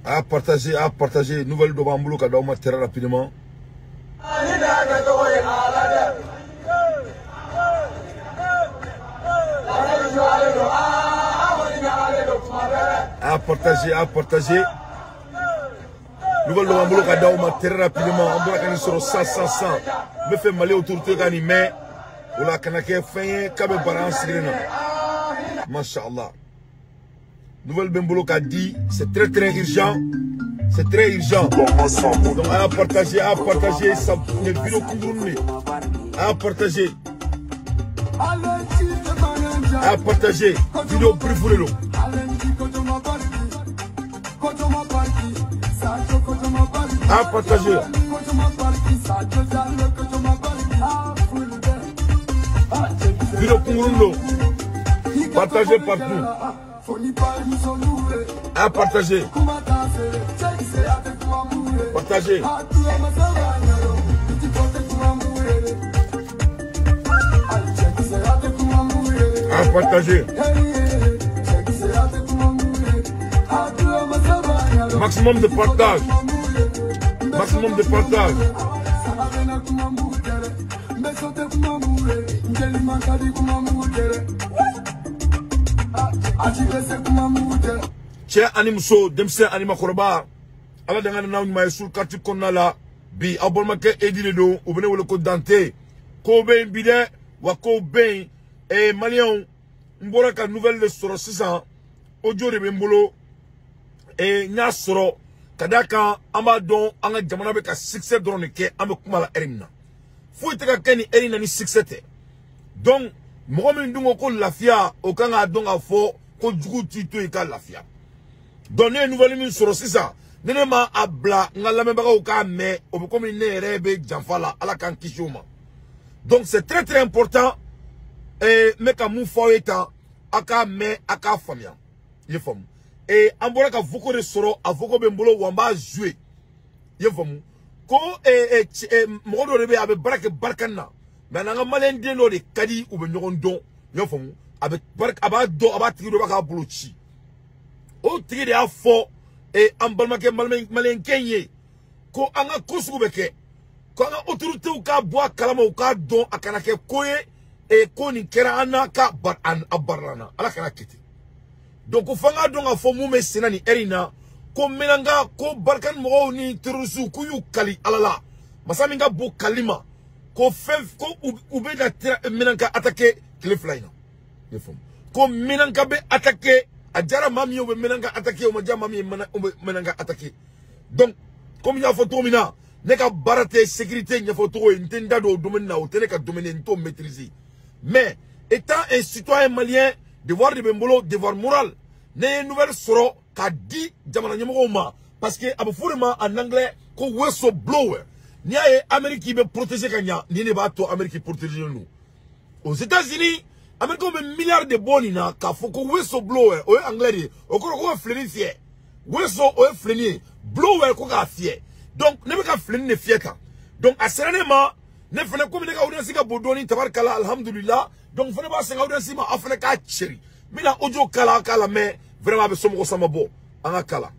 À partager, à partager. Nouvelle de b'an bolo ka d'aw ma très rapidement. À partager, à partager. Nouvelle de b'an bolo ka d'aw ma très rapidement. An bɔra ka nin sɔrɔ 100 100 100. N bɛ fɛ Mali autorité ka nin mɛn. O la kana kɛ fɛn ye k'a bɛ bara an sigilen na. Mashallah. Nouvelle bɛ n bolo ka di, c'est très très urgent. C'est très urgent. Donc à partager, à partager, ça les vidéos kunkurunin de. À partager. À partager. Vidéo brief de don. À partager. Vidéo kunkurunin don. Partagez partout. À partager. Partagez. À partager. Maximum de partage. Maximum de partage. Cɛ ani muso, denmisɛn ani makɔrɔba, ala de ka n'aw ɲuman ye sur carte kɔnɔna la bi. Aw balimakɛ Edi de don, u bɛ ne wele ko Dante. Kow bɛ yen bi dɛ, wa kow bɛ yen. Ee maliyɛnw, n bɔra ka nouvelle de sɔrɔ sisan, audio de bɛ n bolo. Ee n y'a sɔrɔ ka d'a kan an b'a dɔn an ka jamana bɛ ka succès dɔrɔn de kɛ. An bɛ kuma la heure min na, foyi tɛ ka kɛ ni heure in na ni succès tɛ. Donc mɔgɔ min dun ko ko lafiya, o kan k'a dɔn k'a fɔ ko jugu t'i to yen k'a lafiya. Donc ne ye nouvelle min sɔrɔ sisan, ni ne ma a bila n ka lamɛnbagaw k'a mɛn, o bɛ komi ne yɛrɛ bɛ janfa la. Ala k'an kisi o ma. Donc c'est très très important. Ee n bɛ ka mun fɔ aw ye tan, a k'a mɛn, a k'a faamuya. I ye faamu? Ee an bɔra ka vocal de sɔrɔ, a vocal bɛ n bolo wa n b'a jouer. I ye faamu? Ko ee mɔgɔ dɔ de bɛ yen, a bɛ baara kɛ Barkhane na, mais n'an ka maliyɛn den dɔ de ka di, u bɛ ɲɔgɔn dɔn. I y'a faamu? A bɛ a b'a dɔn, a b'a tigi dɔn, b'a k'a bolo ci. O tigi de y'a fɔ an balimakɛ maliyɛnkɛ in ye ko an ka ko sugu bɛ kɛ, ko an ka autorités k'a bɔ a kalama, u k'a dɔn, a kana kɛ ko ye ko nin kɛra an na k'a a barila na. Ala kana kɛ ten. Donc ko f'an k'a dɔn k'a fɔ mun bɛ sen na nin heure in na, ko Menaka, ko Barkhane mɔgɔw ni terroristes k'u y'u kali Ala la, masa min ka bon kali ma, ko fɛn ko u bɛ na Menaka attaquer tile 2 in na. I y'a faamu? Ko Menaka bɛ attaquer. A diyara maa min ye, u bɛ Menaka attaquer, o ma diya maa min ye, u bɛ Menaka attaquer. Donc komi n y'a fɔ cogo min na, ne ka baara tɛ sécurité ɲɛfɔ cogo ye, n tɛ n da don o domaine na, o tɛ ne ka domaine ye, n t'o maîtriser. Mais étant un citoyen malien, devoir de bɛ n bolo, devoir moral, ne ye nouvelle sɔrɔ k'a di jamana ɲɛmɔgɔw ma, parce que a bɛ fɔ o de ma en anglais ko whistleblower. N'i y'a ye Amérique bɛ protéger ka ɲa, nin de b'a to Amérique protéger don. Aux États-Unis, Américains bɛ milliards de bɔ nin na k'a fɔ ko whistleblower, o ye anglais de ye, o kɔrɔ ko ka filɛni fiyɛ. Whistle o ye filɛni ye, blower ko k'a fiyɛ. Donc ne bɛ ka filɛni de fiyɛ tan. Donc a sera ne ma, ne fana komi ne ka audience ka bon dɔɔni, tabarikala, alhamdulillah. Donc n fana b'a segin audience ma, aw fana k'a cɛri. N bɛna audio kala k'a la mɛn, vraiment a bɛ somɔgɔ sama bɔ, an ka kala.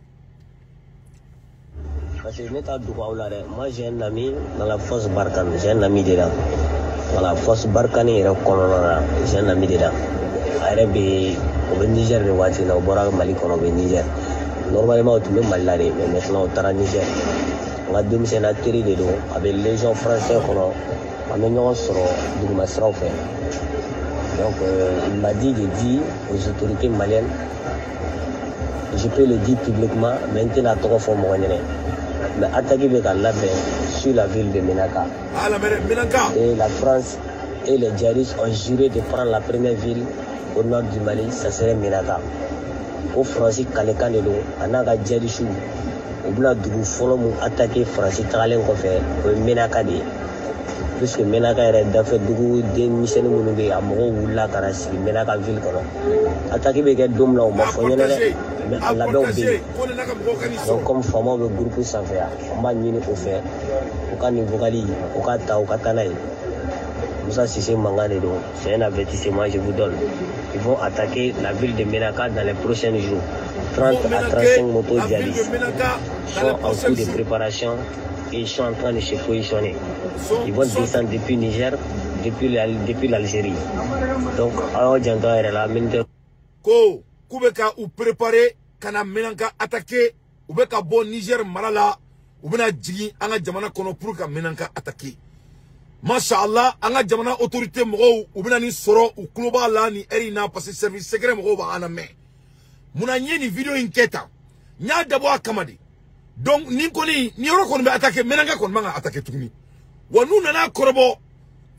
Parce que ne t'a dogo aw la dɛ, moi j'ai un ami dans la force Barkhane, j'ai un ami dedans. Voilà, force Barkhane yɛrɛ kɔnɔna na, j'ai un ami dedans. A yɛrɛ bɛ, o bɛ Niger nin waati in na, o bɔra Mali kɔnɔ, o bɛ Niger. Normalement o tun bɛ Mali la de, mais maintenant o taara Niger. N ka denmisɛnninya teri de don, a bɛ Légion français kɔnɔ, an bɛ ɲɔgɔn sɔrɔ duguma siraw fɛ. Donc il m'a dit de dire aux autorités maliennes, je peux le dire publiquement, mais n tɛna tɔgɔ fɔ mɔgɔ ɲɛnɛ. Mais attaque bɛ ka labɛn sur la ville de Menaka. Ah, la Menaka. Et la France et les djihadistes ont juré de prendre la première ville au nord du Mali, ça serait Menaka. Ko Faransi kalekan de don, a n'a ka djihadistes, u bɛna dugu fɔlɔ mun attaquer Faransi tagalen kɔfɛ, o ye Menaka de ye. Puisque Menaka yɛrɛ dafɛ dugu denmisɛnnin minnu bɛ yen, a mɔgɔw wulila ka na sigi Menaka ville kɔnɔ. Attaque bɛ kɛ don min na, o ma fɔ n ɲɛna dɛ, mais a labɛnw bɛ yen. Donc comme faamaw bɛ groupe sanfɛ yan, an b'a ɲini o fɛ, u ka nin vocal, u ka ta, u ka taa n'a ye. Musa Sise mankan de don, c'est un avertissement je vous donne. Ils vont attaquer la ville de Menaka dans les prochains jours. 30 à 35 motos djihadistes sont en cours de préparation et ils sont en train de se positionner. Ils vont descendre depuis Niger, depuis l'Algérie. Donc, alors, janto yɛrɛ la militaire. Ko k'u bɛ ka u préparer ka na Menaka attaquer. U bɛ ka bɔ Niger mara la, u bɛna jigin an ka jamana kɔnɔ pour ka Menaka attaquer. Masha Allah, an ka jamana autorité mɔgɔw, u bɛna nin sɔrɔ u tulo b'a la nin heure in na, parce que service secret mɔgɔw b'an lamɛn. Munna n ye nin vidéo in kɛ tan? N y'a dabɔ a kama de. Donc nin kɔni, nin yɔrɔ kɔni bɛ attaquer, Menaka kɔni man ka attaquer tuguni. Wa n'u nana kɔrɔbɔ,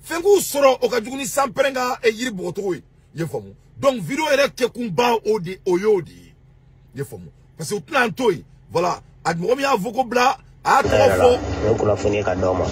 fɛn k'u sɔrɔ o ka jugu ni sanpɛrɛn ka yiri bɔgɔtogo ye. I ye faamu? Donc vidéo yɛrɛ kɛkunba o de o y'o de ye. I ye faamu? Parce que u tɛna an to yen. Voilà, a mɔgɔ min y'a fɔ ko bila, a y'a tɔgɔ fɔ. O ye kunnafoni ye ka d'aw ma.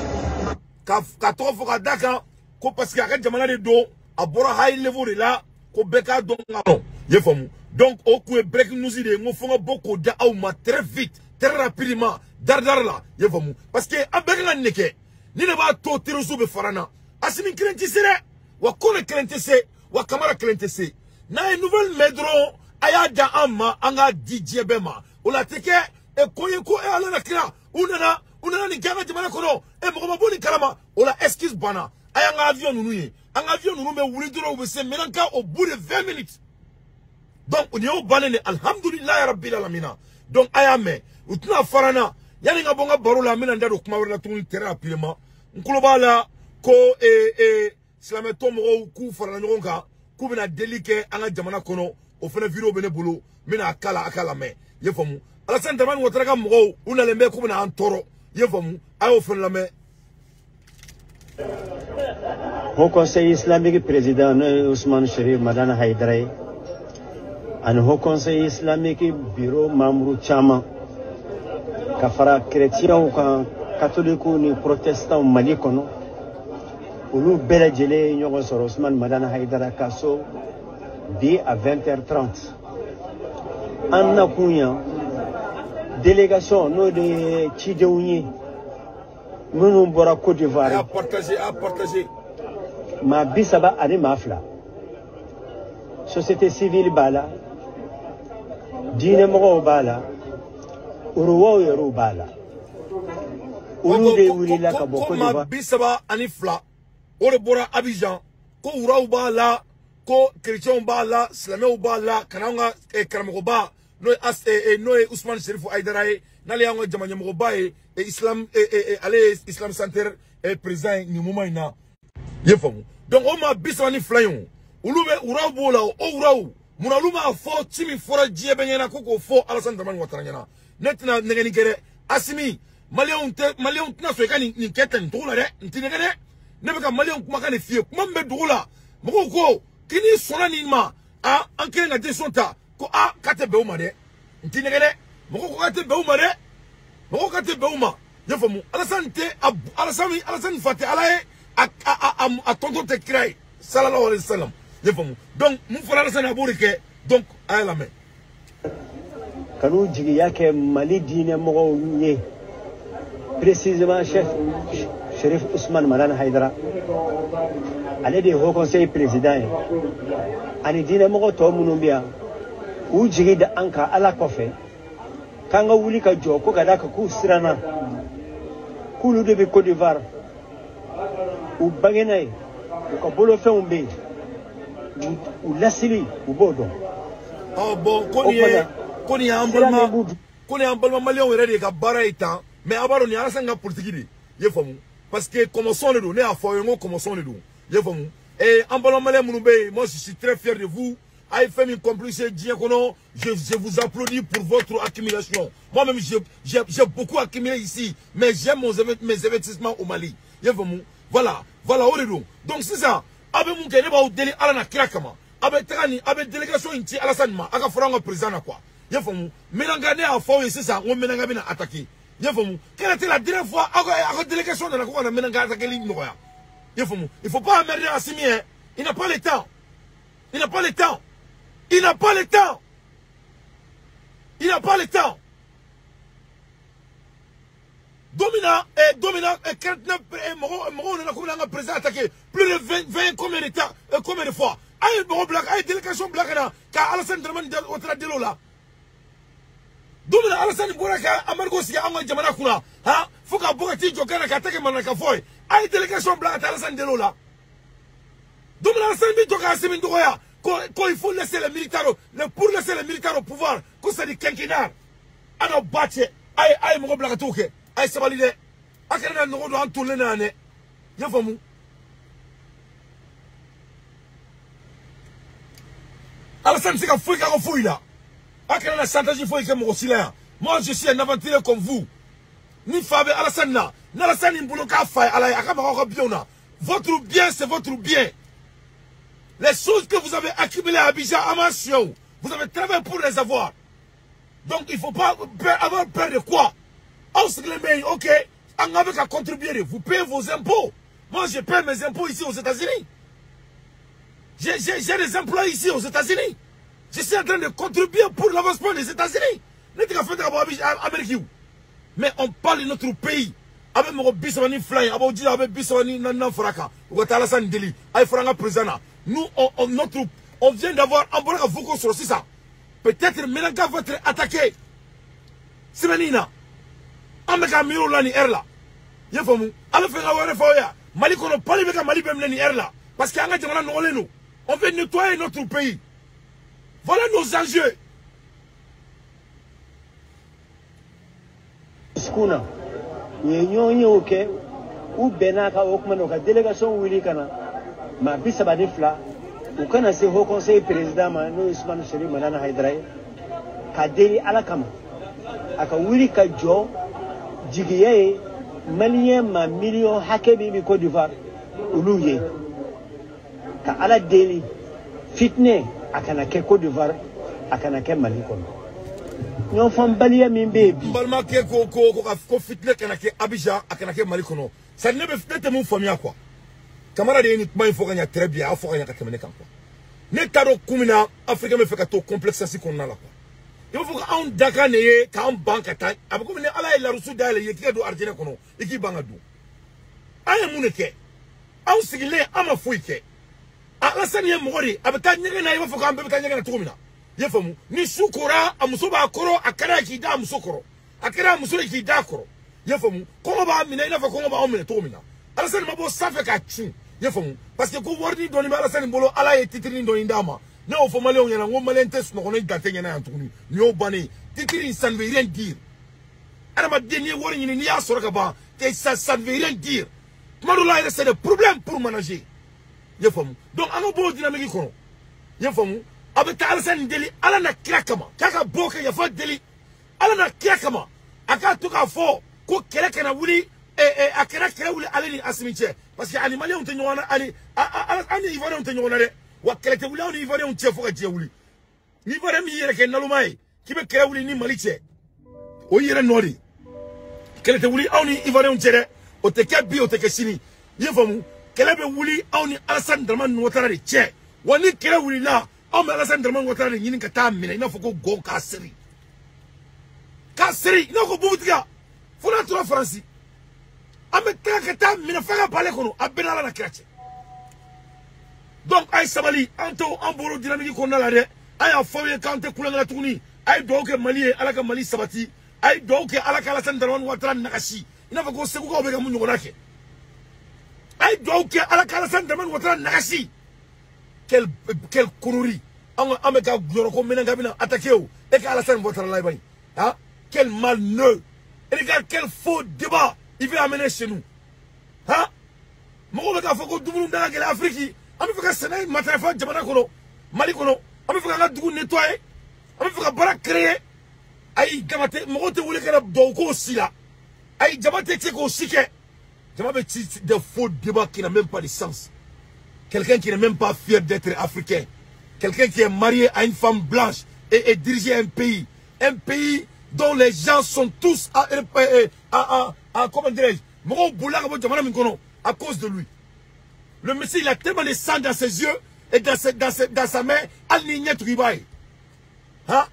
Ka tɔgɔ fɔ ka d'a kan ko parce que a ka jamana de don, a bɔra high level de la, ko bɛɛ k'a dɔn ka dɔn. I ye faamu? Donc o kun ye breaking news de ye. N ko fo n ka bɔ k'o da aw ma très vite, très rapidement, dari-dari la. I ye faamu? Parce que an bɛɛ kan ka nin de kɛ. Ni de b'a to terroristes bɛ fara n na. Assimi kelen tɛ se dɛ, wa Kone kelen tɛ se, wa Kamara kelen tɛ se. N'a ye nouvelle mɛn dɔrɔn, a y'a da an ma, an k'a di diɲɛ bɛɛ ma. O la a tɛ kɛ ko ye ko ala na kira u nana nin kɛ an ka jamana kɔnɔ, mɔgɔ ma bɔ nin kalama. O la excuse banna. A y'an ka avion ninnu ye, an ka avion ninnu bɛ wuli dɔrɔn, u bɛ se Menaka au bout de 20 minutes. Donc nin y'o bannen de, alhamdulilayi rabbil alamina. Donc a y'a mɛn, u tɛna fara n na. Yanni n ka bɔ n ka baro la, n bɛna n da don kuma wɛrɛ la tuguni très rapidement. N tulo b'a la ko silamɛtɔn mɔgɔw k'u farala ɲɔgɔn kan k'u bɛna deli kɛ an ka jamana kɔnɔ. O fana vidéo bɛ ne bolo, n bɛna a k'a la, a k'a lamɛn. I ye faamu? Alassane Dramane Ouattara ka mɔgɔw, u nalen bɛ k'u bɛna an tɔɔrɔ. I ye faamu? A y'o fana lamɛn. Haut Conseil islamique président n'o ye Ousmane Chérif Madani Haïdara ye, ani Haut Conseil islamique bureau membre caman ka fara chrétiens kan, catholiques ni protestants Mali kɔnɔ, olu bɛɛ lajɛlen ye ɲɔgɔn sɔrɔ Ousmane Madani Haïdara ka so bi à 20h30. An nakun yan, délégation n'o de ye cidenw ye minnu bɔra Côte d'Ivoire. A partagé, a partagé. Maa 32, société civile b'a la, diinɛmɔgɔw b'a la, orowaw yɛrɛw b'a la. Olu de wulila ka bɔ Côte d'Ivoire. Ko maa 32, o de bɔra Abidjan, ko wuraw b'a la, ko chrétiens b'a la, silamɛw b'a la, ka n'anw ka karamɔgɔba n'o ye Ousmane Chérif Haïdara ye, n'ale y'anw ka jama ɲɛmɔgɔba ye, islam ale ye Islam Center président ye nin moment in na. I ye faamu? Donc o maa 32 in, o olu bɛ wuraw b'o la, o wuraw munna olu m'a fɔ ci min fɔra diɲɛ bɛɛ ɲɛna ko k'o fɔ Alassane Dramane Ouattara ɲɛna? Ne tɛna nɛgɛnni kɛ dɛ. Assimi, maliyɛnw tɛna sɔn i ka nin kɛ tan nin cogo la dɛ. N tɛ nɛgɛ dɛ. Ne bɛ ka maliyɛnw kumakan de f'i ye, kuma min bɛ dugu la, mɔgɔw ko k'i n'i sɔnna nin ma, a an kɛlen ka décision ta ko a k'a tɛ bɛn o ma dɛ. N tɛ nɛgɛ dɛ. Mɔgɔw ko k'a tɛ bɛn o ma dɛ. Mɔgɔw k'a tɛ bɛn o ma. I y'a faamu? Alassane tɛ Alassane fa tɛ Ala ye, a tonton tɛ kira ye, sallallahu alayhi wa sallam. I y'a faamu? Donc mun fɔra Alassane a b'o de kɛ. Donc a y'a lamɛn. Ka n'u jigiya kɛ Mali diinɛmɔgɔw ye, précisément chef Chérif Ousmane Madani Haïdara, ale de ye Haut Conseil président ye, ani diinɛmɔgɔ tɔ minnu bɛ yan, k'u jigi da an kan Ala kɔfɛ, k'an ka wuli ka jɔ ko ka d'a kan k'u siranna, k'olu de bɛ Côte d'Ivoire, u bangena yen, u ka bolofɛnw bɛ yen, u lasili u b'o dɔn. Ɔ bon, ko nin y'an balima, ko nin y'an balima maliyɛnw yɛrɛ de ka baara ye tan, mais a b'a dɔn nin ye Alassane ka politique de ye. I ye faamu? Parce que kɔmɔsɔn de don, ne y'a fɔ aw ye n ko kɔmɔsɔn de don. I ye faamu? Et an balima maliyɛn minnu bɛ yen, moi je suis très fier de vous. A ye fɛn min compliqué diɲɛ kɔnɔ, je vous applaudis pour votre accumulation. Moi-même j'ai beaucoup accumulé ici, mais j'aime mes investissements au Mali. I ye faamu? Voilà, voilà o de don. Donc sisan aw bɛ mun kɛ? Ne b'aw deli Ala na kira kama, aw bɛ taga nin, aw bɛ délégation in ci Alassane ma, a ka fara an ka président na quoi. I ye faamu? Menaka, ne y'a fɔ aw ye sisan n ko Menaka bɛna attaquer. I ye faamu? Quelle était la dernière fois aw ka délégation nana ko ka na Menaka attaquer nɔgɔya? I ye faamu? Il faut pas emmerder Assimi, hein. Il n'a pas le temps. Il n'a pas le temps. Il n'a pas le temps. Il n'a pas le temps. Domina, 49, mɔgɔw nana ko bɛna an ka président attaquer plus de 20 combien de temps, combien de fois? A ye mɔgɔ bila, a ye délégation bila ka na ka Alassane Dramane Ouattara deli o la. Don min na Alassane bɔra ka embargo sigi an ka jamana kunna, han, fo ka bɔ ka t'i jɔ Gana ka tɛ kɛ manamanakan ye. A ye délégation bila ka taa Alassane deli o la. Don min na Alassane bɛ jɔ ka Assimi dɔgɔya ko il faut laisser les militaires, pour laisser les militaires au pouvoir, ko c'est du quinquennat. A n'aw ba cɛ, a ye mɔgɔ bila ka t'o kɛ. A ye sabali dɛ. A kana na nɔgɔ don an tolen na yan dɛ. I y'a faamu? Alassane se ka foyi k'a ka foyi la. A kana na chantage foyi kɛ mɔgɔ si la yan. Moi je suis un aventurier comme vous. Ni fa bɛ Alassane na, ni Alassane ni bolo k'a fa ye Ala ye, a ka maga aw ka bienw na. Votre bien, c'est votre bien. Les choses que vous avez accumulées à Abidjan, à Mansion, vous avez travaillé pour les avoir. Donc il ne faut pas avoir peur de quoi. Ok, on avait qu'à contribuer. Vous payez vos impôts. Moi je paie mes impôts ici aux États-Unis. J'ai des emplois ici aux États-Unis. Je suis en train de contribuer pour l'avancement des États-Unis. Mais on parle de notre pays. Avec mon bisawani fly, avec bisawani nana faraka, ou Alassane deli, ay franga président. Nous, on vient d'avoir un bon vocaux sur ça. Peut-être Menaka va être attaqué. Semenina. Ameka miro la ni er la. Yefamu. Avec franga foya. Mali kono pali beka Mali bemle ni er la. Parce qu'il y a un jamana nous. On veut nettoyer notre pays. Voilà nos enjeux. Skuna. Ye kɛ u bɛn'a ka o kuma na u ka délégation wuli ka na maa 32 u kana se haut conseil président ma n'o ye Usumani Seri Madani Hayidara ye ka deli Ala kama a ka wuli ka jɔ jigiya ye maliyɛn maa miliyɔn hakɛ min bɛ Côte d'Ivoire olu ye ka Ala deli fitinɛ a kana kɛ Côte d'Ivoire a kana kɛ Mali kɔnɔ. Ɲɔgɔnfanbaliya min bɛ yen bi. N balimakɛ ko fitinɛ kana kɛ Abidjan a kana kɛ Mali kɔnɔ. C'est ne tɛ mun faamuya quoi. Kamara de ye nin kuma in fɔ ka ɲɛ très bien, a y'a fɔ ka ɲɛ ka tɛmɛ ne kan quoi. Ne t'a dɔn kun min na Africain bɛ fɛ ka to complexe kɔnɔna la quoi. I b'a fɔ ko anw dakan de ye k'an ban ka taa, a bɛ komi ni Ala ye larusu dayɛlɛ i ye k'i ka don arijinɛ kɔnɔ i k'i ban ka don. An ye mun de kɛ? Anw sigilen an ma foyi kɛ. Alassane ye mɔgɔ de ye, a bɛ taa ɲɛgɛn na i b'a fɔ k'an bɛɛ bɛ taa ɲɛgɛn na cogo min na. I y'a faamu? Ni su kora a muso b'a kɔrɔ, a kɛra ye k'i da a muso kɔrɔ, a kɛra a muso ye k'i da a kɔrɔ. I y'a faamu? Kɔngɔ b'a minɛ i n'a fɔ kɔngɔ b'anw minɛ cogo min na. Alassane ma bɔ sanfɛ k'a cun. I y'a faamu? Parce que ko warini dɔɔni bɛ Alassane bolo, Ala ye titiri dɔɔni d'a ma. Ne y'o fɔ maliyɛnw ɲɛna, n ko maliyɛn tɛ sunɔgɔ ni gante ɲɛna yan tuguni. Nin y'o bannen ye. Titiri in, ça ne veut rien dire. Adamaden n'i ye wari ɲini n'i y'a sɔrɔ ka ban, ça ne veut rien dire. Tuma dɔw la yɛrɛ, c'est des problèmes pour manager. I y'a faamu? Donc an ka bɔ o dynamique kɔnɔ. I y'a faamu? A bɛ taa Alassane deli Ala na kira kama k'a ka bɔ ka yafa deli Ala na kira kama a k'a to k'a fɔ ko kɛlɛ kana wuli, a kɛra kɛlɛ wuli ale ni Assimi cɛ, parce que ani maliyɛnw tɛ ɲɔgɔn na, ani an ni Ivoiriyɛnw tɛ ɲɔgɔn na dɛ. Wa kɛlɛ tɛ wuli aw ni Ivoiriyɛnw cɛ fo ka diɲɛ wuli. Ni Ivoiriyɛn min yɛrɛ kɛ naloma ye k'i bɛ kɛlɛ wuli ni Mali cɛ, o y'i yɛrɛ nɔ de ye. Kɛlɛ tɛ wuli aw ni Ivoiriyɛnw cɛ dɛ, o tɛ kɛ bi, o tɛ kɛ sini. I y'a faamu? Kɛlɛ bɛ wuli aw ni Alassane Dramane Ouattara de cɛ. Wa ni kɛlɛ wulila, anw bɛ Alassane Dramane Ouattara de ɲini ka taa minɛ i n'a fɔ ko gɔn k'a seri. K'a seri i n'a fɔ ko bubutigiya. Fo n'a tora Faransi. An bɛ taa ka taa minɛ f'a ka palais kɔnɔ, a bɛɛ n'Ala na kira cɛ. Donc a ye sabali, an t'o an bolo dynamique kɔnɔna la dɛ. A y'a fɔ aw ye k'an tɛ kulonkɛ la tuguni. A ye dugawu kɛ Mali ye, Ala ka Mali sabati. A ye dugawu kɛ Ala ka Alassane Dramane Ouattara nagasi. I n'a fɔ ko Segukaw bɛ ka mun ɲɔgɔnna kɛ. A ye dugawu kɛ Ala ka Alassane Dramane Ouattara nagasi. Quelle connerie. An bɛ ka yɔrɔ ko Menaka bɛna attaquer o. E ka Alassane Ouattara la bani. Hein? Quel malneux. Et regarde quel faux débat il veut amener chez nous. Hein? Mɔgɔw bɛ k'a fɔ ko dumuni da ka gɛlɛn Afrique. An bɛ fɛ ka sɛnɛ matarafa jamana kɔnɔ, Mali kɔnɔ. An bɛ fɛ k'an ka dugu nettoyer. An bɛ fɛ ka baara créer. Ayi, jama tɛ, mɔgɔw tɛ wuli ka na duwawu k'o si la. Ayi, jama tɛ se k'o si kɛ. Jama bɛ ci des faux débats qui n'ont même pas de sens. Quelqu'un qui n'est même pas fier d'être africain. Quelqu'un qui est marié à une femme blanche et diriger un pays dont les gens sont tous à comment dirais-je, à cause de lui. Le monsieur, il a tellement de sang dans ses yeux et dans sa main, hein?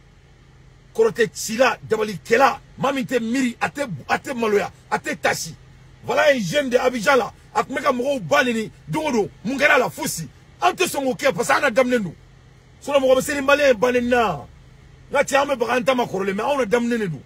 Korote Chila, Dabali Kela, Maminte Miri, Ate Maloya, Ate Tashi. Voilà un jeune de Abidjan là, Akmeka Moro Banini, Dodo, Mungara la Foussi. An tɛ sɔn k'o kɛ parce que an na daminɛ don. Sinon mɔgɔ bɛ se ni malien ye bannen na. N ka cɛ an bɛ baga an ta ma kɔrɔlen mais anw na daminɛ de don.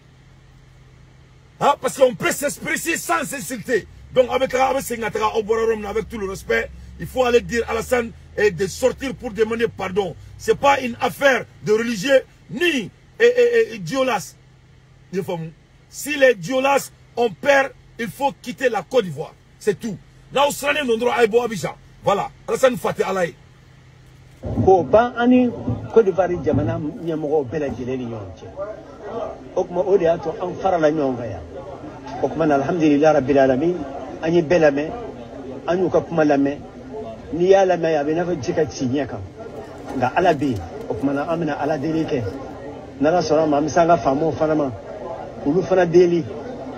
Hein, parce qu'on peut s'exprimer sans insulter. Donc avec avec tout le respect, il faut aller dire à Alassane et de sortir pour demander pardon. C'est pas une affaire de religieux ni et diolas. Si les diolas ont peur, il faut quitter la Côte d'Ivoire. C'est tout. Là où sera né notre Aïbo Abidjan. Voilà. Alassane Faté Alaye. Ko ban ani Côte d'Ivoire jamana ɲɛmɔgɔw bɛɛ lajɛlen ni ɲɔgɔn cɛ. O tuma o de y'a to an farala ɲɔgɔn kan yan. O tuma na alhamdulilayi rabbil alamin an ye bɛɛ lamɛn, an y'u ka kuma lamɛn. N'i y'a lamɛn a bɛ i n'a fɔ ji ka ci ɲɛ kan. Nka Ala bɛ yen. O tuma na an bɛna Ala deli kɛ. N'Ala sɔnna a ma an bɛ se an ka faamaw fana ma. Olu fana deli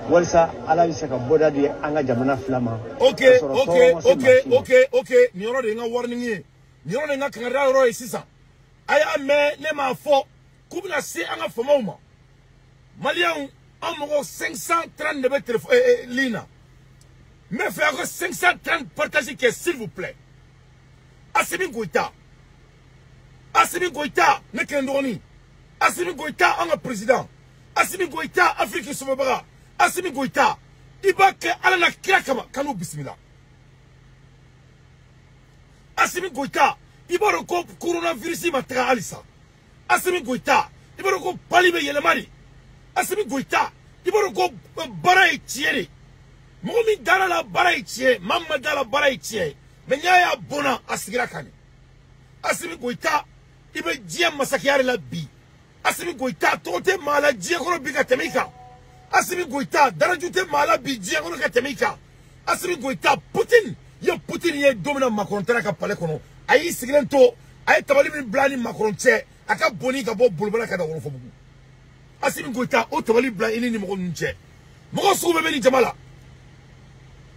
walasa Ala bɛ se ka bɔda di an ka jamana fila ma. Ok ok ok ok ok nin yɔrɔ de ye n ka warning ye. Nin yɔrɔ de ye n ka kangariya yɔrɔ ye sisan. A y'a mɛn ne m'a fɔ k'u bɛna se an ka faamaw ma. Maliyɛnw an mɔgɔ 530 de bɛ téléphone ligne na. N bɛ fɛ aw ka 530 partage kɛ s'il vous plaît. Assimi Goïta. Assimi Goïta ne kelen dɔgɔnin. Assimi Goïta an ka président. Assimi Goïta Afrique sɔmɔbaga. Assimi Goïta i b'a kɛ Ala na kira kama kan'u bisimila. Assimi Goïta i b'a dɔn ko coronavirus ma taga halisa. Assimi Goïta i b'a dɔn ko pali bɛ yɛlɛma de. Assimi Goïta i b'a dɔn ko baara ye tiɲɛ de. Mɔgɔ min dara la baara ye tiɲɛ, maa min ma da la baara ye tiɲɛ. Mais n'i y'a ye a bɔnna a sigira ka ɲɛ. Assimi Goïta i bɛ diɲɛ masakɛya de la bi. Assimi Goïta tɔgɔ tɛ maa la diɲɛ kɔnɔ bi ka tɛmɛ i kan. Assimi Goïta daraju tɛ maa la bi diɲɛ kɔnɔ ka tɛmɛ i kan. Assimi Goïta Poutine ye Poutine ye don min na Macron taara ka palais kɔnɔ a y'i sigilen to a ye tabali min bila ni Macron cɛ a ka bonni ka bɔ Bolibana ka na Wɔlɔfɔbugu. Assimi Goïta o tabali bila i ni nin mɔgɔ ninnu cɛ. Mɔgɔ sugu bɛɛ bɛ nin jama la.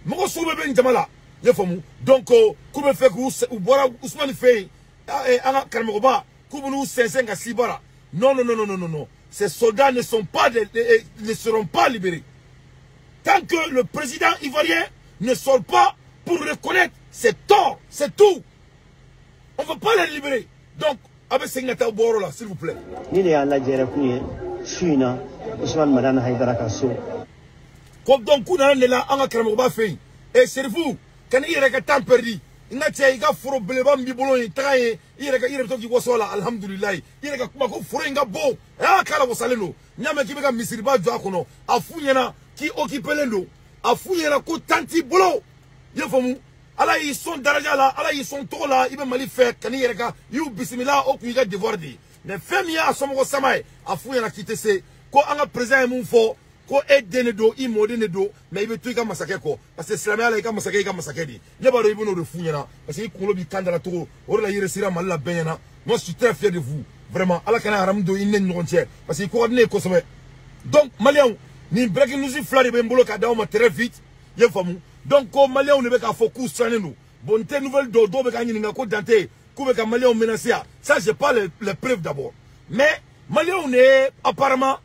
Mɔgɔ sugu bɛɛ bɛ nin jama la. I y'a faamu donc k'u bɛ fɛ k'u bɔra Ousmane fɛ yen an ka karamɔgɔba k'u bɛ n'u sɛnsɛn ka si bara. Non non non non non non. Ces soldats ne sont pas ne seront pas libérés. Tant que le président ivoirien ne sort pas pour reconnaître ses torts, c'est tout. On ne va pas les libérer. Donc, avec Sengata Boro là, s'il vous plaît. Ni de y'an lajɛrɛ kun ye su in na Ousmane Madani Haidara ka so. Ko donc k'u nana ne la an ka karamɔgɔba fɛ yen. Eh Serifou, ka n'i yɛrɛ ka temps perdu. N ka cɛ i ka foro belebeleba min b'i bolo yen taga yen i yɛrɛ ka i yɛrɛ bɛ to k'i waso a la alihamudulilayi i yɛrɛ ka kuma ko foro in ka bon aa k'a la wasalen don n y'a mɛn k'i bɛ ka misiriba jɔ a kɔnɔ a f'u ɲɛna k'i occupélen don a f'u ɲɛna ko temps t'i bolo i y'a faamu Ala y'i sɔn daraja la Ala y'i sɔn tɔgɔ la i bɛ Mali fɛ ka n'i yɛrɛ ka i y'u bisimila o tun y'i ka devoir de ye mais fɛn min y'a somɔgɔ sama ye a f'u ɲɛna k'i tɛ se ko an ka président ye mun fɔ ko e den de don i mɔden de don mais i bɛ to i ka masakɛ kɔ parce que silamɛya la i ka masakɛ i ka masakɛ de ye ne b'a dɔn i bɛ n'o de f'u ɲɛna parce que i kunkolo b'i kan da la cogo o de la i réussira Mali la bɛɛ ɲɛna. Moi je suis très fier de vous vraiment Ala kana haramu don i ni ne ni ɲɔgɔn cɛ parce que i ko ka di ne ye kosɛbɛ. Donc maliyɛnw nin breaking news fila de bɛ n bolo ka d'aw ma très vite i ye faamu. Donc ko maliyɛnw de bɛ k'a fɔ k'u sirannen don bon n tɛ nouvelle dɔw dɔw bɛ k'an ɲininka ko Dante k'u bɛ ka maliyɛnw menacer yan ça j'ai pas les preuves d'abord mais maliyɛnw de ye apparemment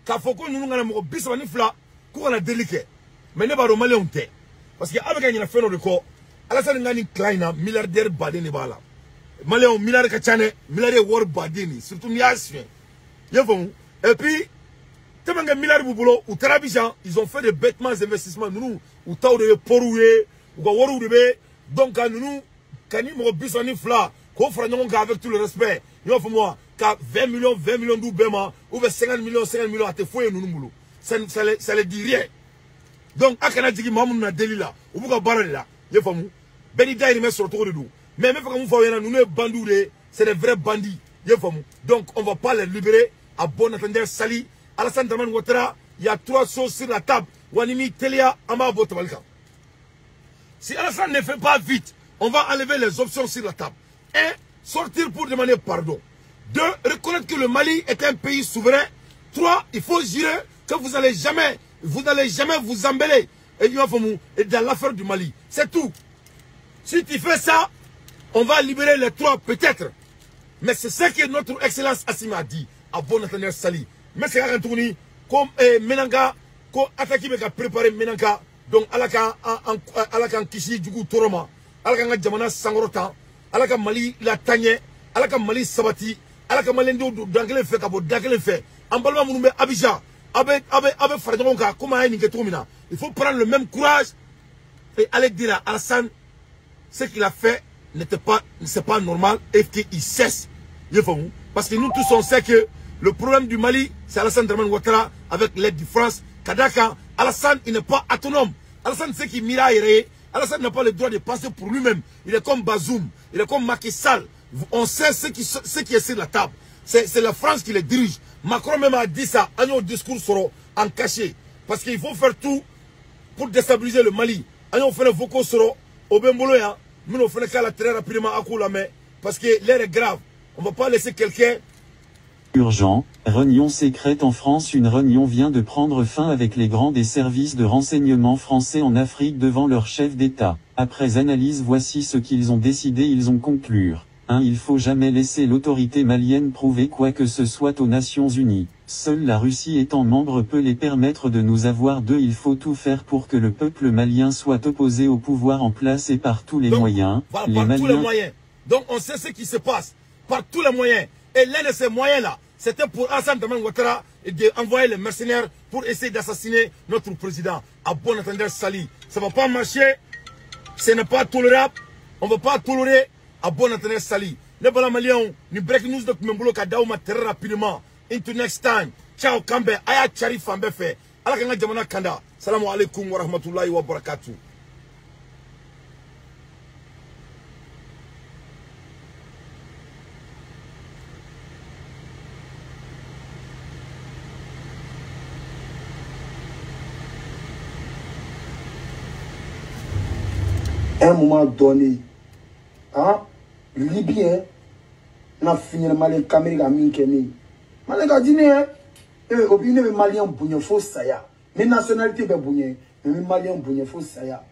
k'a fɔ ko ninnu kana mɔgɔ 32 k'u kana deli kɛ mais ne b'a dɔn maliyɛnw tɛ parce que aw bɛ ka ɲinɛ fɛn dɔ de kɔ. Alassane ka nin clan in na milliardaire baden de b'a la maliyɛnw milliard ka ca dɛ milliard ye wari baden de surtout n'i y'a suɲɛ i y'a faamu. Et puis tellement que milliard b'u bolo u taara Abidjan ils ont fait de bêtements investissements ninnu u taw de ye poriw ye u ka wariw de bɛ donc ka ninnu ka ni mɔgɔ 32 k'o fara ɲɔgɔn kan avec tout le respect i b'a faamu wa ka 20 millions 20 millions d'u bɛɛ ma ou bien 50 millions 50 millions a tɛ foyi ye ninnu bolo ça les dit rien. Donc a kana jigin maa minnu na deli la u b'u ka baara de la i y'a faamu bɛɛ n'i dahirimɛ sɔrɔ cogo de don mais n bɛ fɛ ka mun fɔ aw ɲɛna ninnu ye bandits de ye c'est des vrais bandits i y'a faamu. Donc on va pas les libérer à bon entendeur sali Alassane Dramane Ouattara il y a 3 choses sur la table wa ni m'i teliya an b'a bɔ tabali kan. Si Alassane ne fait pas vite on va enlever les options sur la table. 1, sortir pour demander pardon. 2, reconnaître que le Mali est un pays souverain. 3, il faut jurer que vous n'allez jamais vous embêler et dans l'affaire du Mali. C'est tout. Si tu fais ça, on va libérer les 3 peut-être. Mais c'est ce que notre excellence Assimi a dit à bon entendeur Sali. Mais c'est Tourni, comme Menanga, comme attaqué mais préparé Menanga. Donc Ala ka kisi jugu tɔɔrɔ ma. Ala k'an ka jamana sankɔrɔta. Ala ka Mali la taaɲɛ, Ala ka Mali sabati, Ala ka maliyɛndenw don dan kelen fɛ ka bɔ da kelen fɛ. An balima minnu bɛ Abidjan, aw bɛ fara ɲɔgɔn kan komi an ye nin kɛ cogo min na. Il faut prendre le même courage et aller dire à Alassane ce qu'il a fait n'était pas, c'est pas normal et qu'il cesse. Parce que nous tous on sait que le problème du Mali, c'est Alassane Dramane Ouattara avec l'aide du France. Kadaka, Alassane, il n'est pas autonome. Alassane sait qu'il mira et Alassane n'a pas le droit de passer pour lui-même. Il est comme Bazoum, il est comme Macky Sall. On sait ce qui est sur la table. C'est la France qui les dirige. Macron même a dit ça, un discours sera en cachet. Parce qu'il faut faire tout pour déstabiliser le Mali. On fait le vocaux sera au Bemboloya. Nous on fait le cas très rapidement à coup la main. Parce que l'air est grave. On ne va pas laisser quelqu'un. Urgent, réunion secrète en France. Une réunion vient de prendre fin avec les grands des services de renseignement français en Afrique devant leur chef d'État. Après analyse, voici ce qu'ils ont décidé. Ils ont conclu. 1. Il faut jamais laisser l'autorité malienne prouver quoi que ce soit aux Nations Unies. Seule la Russie étant membre peut les permettre de nous avoir. 2. Il faut tout faire pour que le peuple malien soit opposé au pouvoir en place et par tous les moyens. Voilà, les par tous les moyens. Donc on sait ce qui se passe. Par tous les moyens. Et l'un de ces moyens-là, c'était pour Alassane Dramane Ouattara d'envoyer les mercenaires pour essayer d'assassiner notre président. À bon entendeur, Sali. Ça ne va pas marcher. Ce n'est pas tolérable. On ne va pas tolérer. À bon entendeur, Sali. Les Maliens, ni break news de Mbolo Kadaouma très rapidement. Into next time. Ciao, Kambe. Aya Chari Fambefe. Ala kanga jamana kanda. Salam alaikum wa rahmatullahi wa barakatuh. À un moment donné, hein, Libyen, n'a fini le Malien Cameroun a mis Kéné. Malien a dit, eh, au bout de Malien bougné, faut ça ya. Mais nationalité ben bougné, mais Malien bougné, faut ça ya.